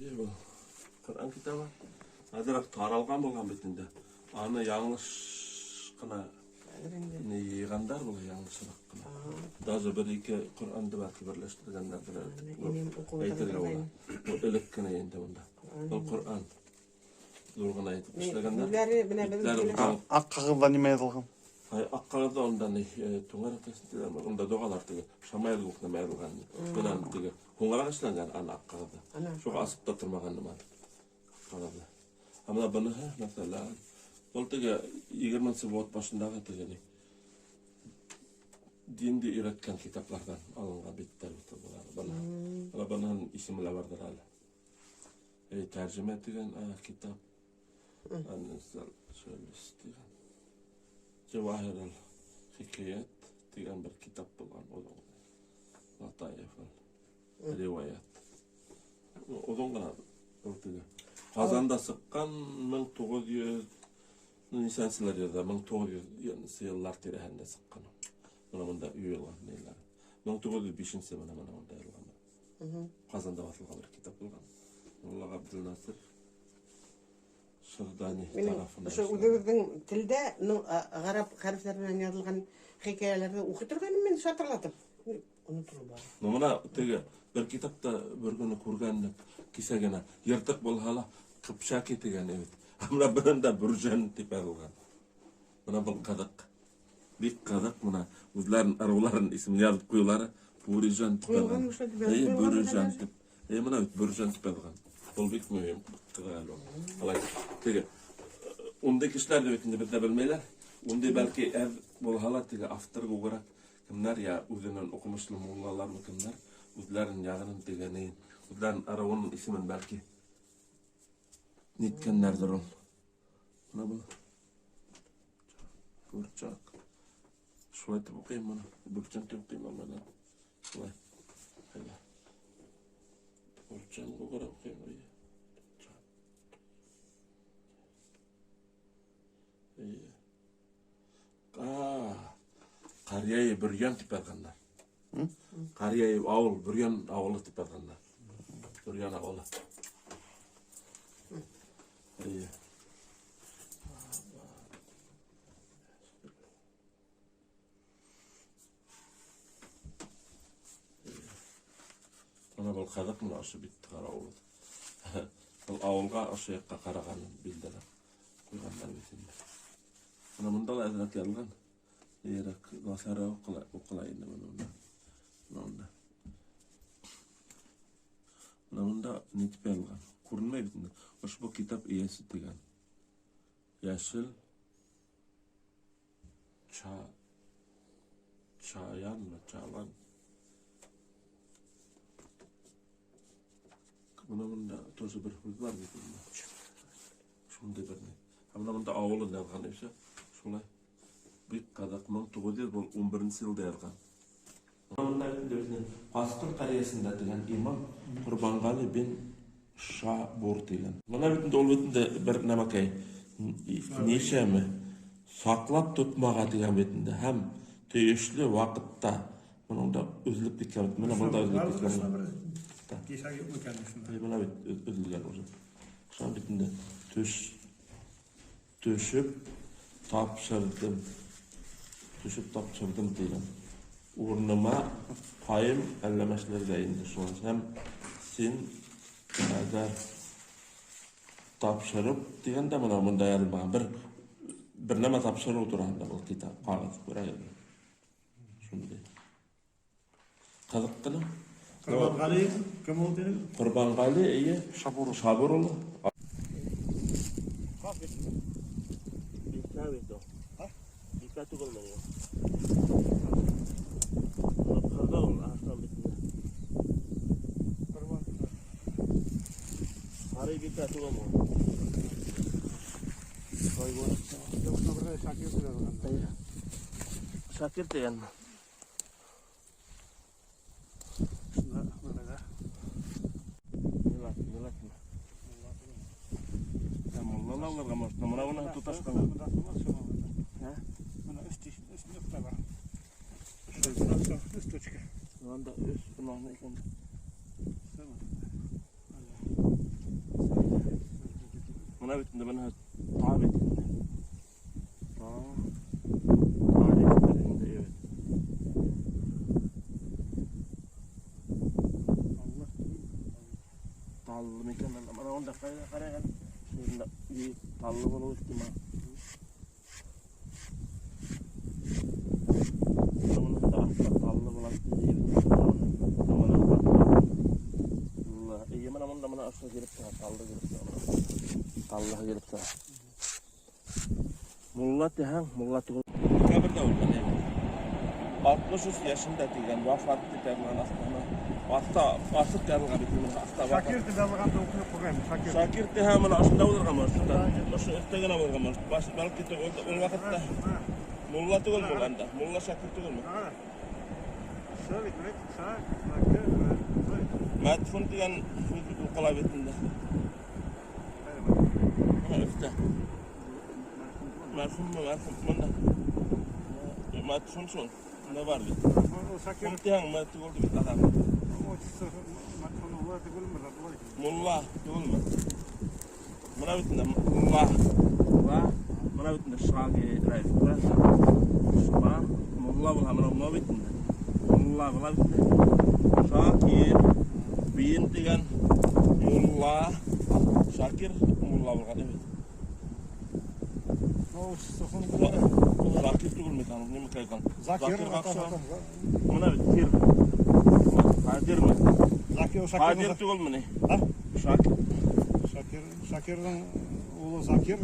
Был Ҡөрьән китабы. Әҙерәк таралған булған бит инде. Аны яңылыш ҡына йыйғандар был, яңылышыраҡ ҡына. Даже бер-ике Ҡөрьәнде бәлки берләштергәндәрҙер. Әйтергә була. Был элек кенә инде бында. Был Ҡөрьән. Ҙур ғына итеп эшләгәндәр. Аҡ ҡағыҙҙа нимә яҙылған? Аҡ ҡағыҙҙа унда ни, түңәрәк, унда доғалар теге, шамаил кеүек нәмә яҙылған. Бынан теге һуңыраҡ эшләнгән аны аҡ ҡағыҙҙа. Шуға асып та тормаған нәмә. Ҡағыҙҙы. Ә бына быныһы, мәҫәлән, был теге 20-нсе быуат башындағы теге ни, динде өйрәткән китапларҙан алынған биттәр бит былар. Бына быныһының исеме лә барҙыр әле. Тәржемә тигән китап. Тигән. Джавахир al-Хикаят тигән бер китап булған оҙон. Латаев риwayat. Оҙон ғына был теге. Ҡазанда сыҡҡан 1900 нисәнселәр йылда, 1900 йыллар тирәһендә сыҡҡан. Бына бында йыйылған ниләр. 1905 бына бында йыйылған. Ҡазанда баҫылған бер китап булған. Мулла Ғабделнасыр Шырҙани тарафынан. Ошо үҙебеҙҙең телдә, ну, ғәрәп хәрефтәр менән яҙылған хикәйәләрҙе уҡый торғайным мин шатырлатып. Онотолоп бара. Ну, бына теге бер китапта бер көнө күргәнлек кисә генә йыртыҡ булһа ла Ҡыпшаки тигән бит. Ә бына бында Бөржән тип яҙылған. Бына был ҡыҙыҡ. Бик ҡыҙыҡ, бына үҙләрен ырыуларын исемен яҙып ҡуйыулары Бүрежән тип яҙған. Эйе, Бүрежән тип. Эйе, бына бит Бүрежән тип яҙған. Был бик мөһим, ҡыҙыҡ әле ул. Алай, теге ундай кешеләр бит инде беҙҙә белмәйләр. Ундай бәлки әҙ булһа ла теге автор күберәк кемдәр я үҙенең уҡымышлы муллалармы кемдәр үҙләрен яғынын теге ни, үҙләрен ырыуының исемен бәлки ниткәндәрҙер ул. Бына был Бурчак. Шулай итеп уҡыйым быны. Бүрчән тип уҡыйым быны. Шулай. Әйҙә. Бурчан күберәк уҡыйым. Эйе. Ҡарйай Бөрйән тип яҙғандар. Ҡарйай ауыл, Бөрйән ауылы тип яҙғандар. Бөрйән ауылы. Эйе. Бына был ҡыҙыҡ, бына ошо битте ҡарауыбыҙ. Был ауылға ошо яҡҡа ҡараған билдәләп ҡуйғандар бит инде. Бына бында ла әҙерәк яҙылған. Эйерәк насара уҡыла инде бына бында. Бына бында. Бына бында ни тип яҙылған? Күренмәй бит инде. Ошбу китап эйәсе тигән. Йәшел чаянмы? Чалан. Бына бында тоже бер һүҙ бар бит инде. Шундай бер ни. Һәм бына бында ауылын яҙған ишә. Шулай. Бик ҡыҙыҡ, 1911 йылда яҙған. Бында инде беҙҙең Ҡасҡыр ҡәрйәсендә тигән имам Ҡорбанғали бин Шабур тигән. Бына бит инде ул бит инде бер нәмәкәй. Нисәме саҡлап тотмаға тигән бит инде. Һәм тейешле ваҡытта бының да өҙөлөп киткән. Бына бында өҙөлөп киткән. Бына бит өҙөлгән уже. Шунан бит инде төшөп тапшырҙым. Төшөп тапшырҙым тигән. Урыныма ҡайым әлләмәшләргә инде шулай. Һәм син әгәр тапшырып тигәндә бына бында яҙылмаған бер нәмә тапшырыу тураһында был китап ҡағыҙ күрәгеҙме? Шундай. Ҡыҙыҡ ҡына. Ҡорбанғали кем ул тинең? Ҡорбанғали, эйе. Шабур. Шабур улы. Бикә бит ул. Бикә түгелме ни? Ҡырҙа ул, арыҫлан бит инде. Ҡорбан. Һарый бикә түгелме ул? Шакир тигәнме? Милат, милатмы? Ә, мулла алырға может, бына бына тоташҡан. Ә? Бына өс нөктә бар. Өс точка. Анда өс, бына икән. Бына бит инде бына та бит инде. Та. Тарихтыр инде, evet. Таллы микән? Мына унда ҡараған. Шунда таллы булыуы ихтимал. Бына аҫта таллы була бит инде. Мына мында мына аша килеп тора, таллы килеп тора. Таллы килеп тора. Мулла тиһәң, мулла түгел. Декабрҙә үлгән. 63 йәшендә тигән, вафат тип яҙылған аҫтына. Аҫта асыҡ яҙылған бит инде, аҫта вафат. Шакир тип яҙылғанды уҡып ҡуйғайным, Шакир. Шакир тиһәң, мына ошонда булырға может. Ошо өҫтә генә булырға может. Баш бәлки ул ваҡытта мулла түгел ул анда. Мулла Шакир түгелме? Мәдфун тигән һүҙ уҡыла бит инде. Мына өҫтә. Мәрхүмме, мәрхүм мында. Мәдфун шул. Мында бар бит. Шакир тиһәң, мә түгел бит адам. Мулла түгелме? Мына бит инде мулла. Мулла. Мына бит инде Шакир, Шма, мулла була, мына мулла бит инде. Мулла була бит инде. Шакир бин тигән мулла, Шакир мулла булган бит. Закир түгелме икән, нимә икән? Закир, мына бит кир. Ҡадирме? Закир, Шакир. Ҡадир түгелме ни? Шакир. Шакир, Шакирҙың улы Закир,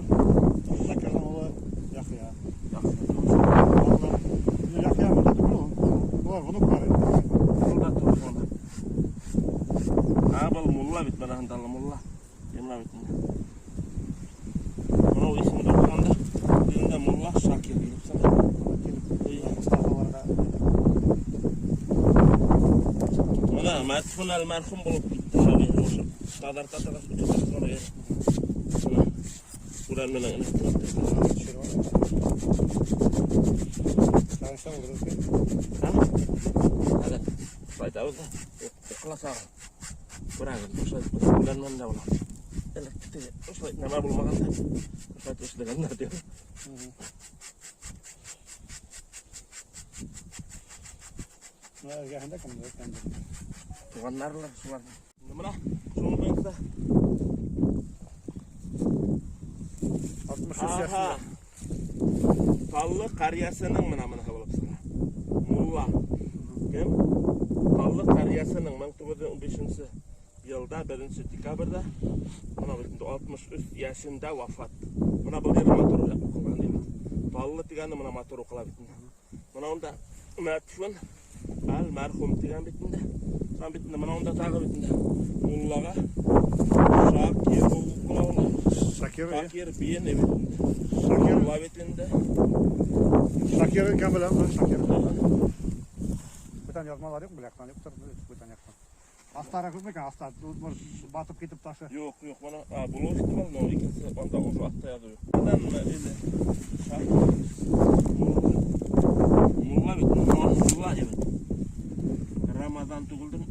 Закирҙың улы Яхъя. Яхъя мында түгел, улар внуклары. Мулла түгел унда. Был мулла бит, мына һында мулла. Мына бит инде. Мына исемде уҡығанда, инде мулла Шакир килеп сыға. Мустафаларға. Мына мәдфун әл-мәрхүм булып китте Шакир. Ошо таҙарта торғас, Мына Ҡөрьән менән генә. Әле ҡайтабыҙ ҙа, уҡыласаҡ. Күрәгеҙ, ошолай үлән менән дә була. Элек теге ошолай нәмә булмағанда, ошолай эшләгәндәр тип. Мына эргәһендә кемдер икәндер. Туғандарылар шулар. Мына шуны буйынса 63 йәшендә. Таллы ҡәрйәсенең мына мына булып сыға. Мулла. Кем? Таллы ҡәрйәсенең 1915 йылда 1 декабрҙә мына бит инде 63 йәшендә вафат. Мына был ер матур уҡылған бит. Таллы тигәне мына матур уҡыла бит инде. Мына унда мәдфун әл-мәрхүм тигән бит инде. Һәм бит инде мына унда тағы бит инде. Муллаға Шакир уҡыла ул. Шакир, Шакир бин бит инде. Шакир. Мулла бит инде. Шакир икән беләм, Шакир. Бүтән яҙмалар юҡ, беләктән юҡтыр, бүтән яҡтан. Аҫтары күпме икән? Аҫта, может, батып китеп ташы. Юҡ, юҡ, мына, булыуы ихтимал, но икенсе анда уже аҫта яҙыу юҡ. Бынан или Шакир. Мулла бит, мулла бит. Рамазан түгелдер,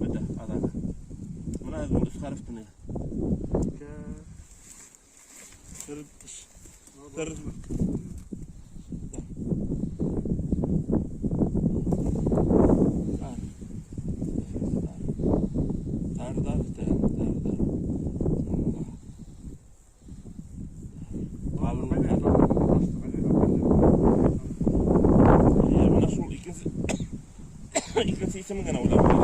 бөтә аҙағы. Мына ул өс хәрефтән. Тыр, тыр. Tarдар, tarдар. Мына шул икенсе исемен генә уйлап бит.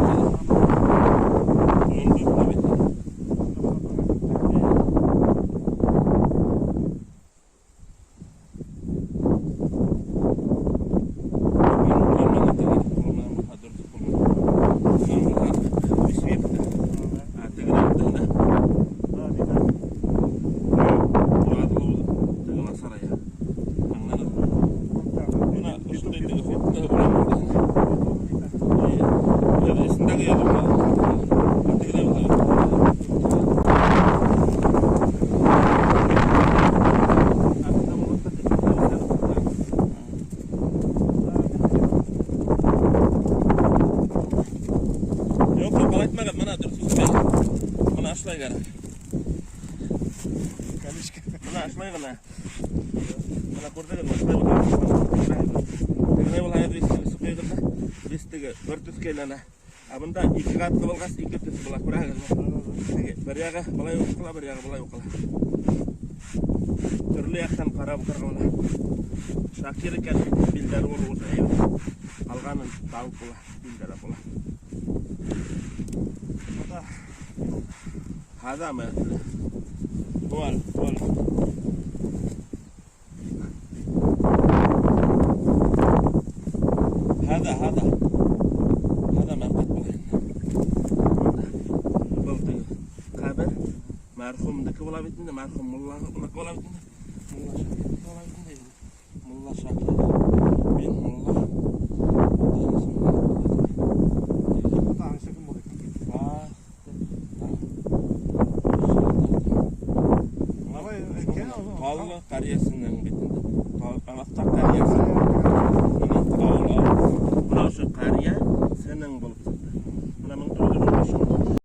Юҡ, ҡалайтмағыҙ, мына дөрөҫ үҫмәй. Мына ошолай кәрәк. Шулай ғына. Бына күрҙегеҙме? Шулай була. Тегеләй булһа, вис ҡуйығыҙ ҙа, вис теге бер төҫкә әйләнә. Ә бында ике ҡатлы булғас, ике төҫ була, күрәһегеҙме? Теге бер яғы былай уҡыла, бер яғы былай уҡыла. Төрлө яҡтан ҡарап уҡырға була. Шакир икән, билдәле булыуы әйбәт. Ҡалғанын табып була, билдәләп була. هذا ما هو هو هذا هذا هذا مرقد بولين был теге ҡәбер мәрхүмдеке була бит инде, мәрхүм мулланыҡы була бит инде. Мулла Шакирҙеке була бит инде. Мулла Шакир бин мулла. Танысы кем булды икән? Давай, әйткән, Таллы ҡәрйәсенең бит инде.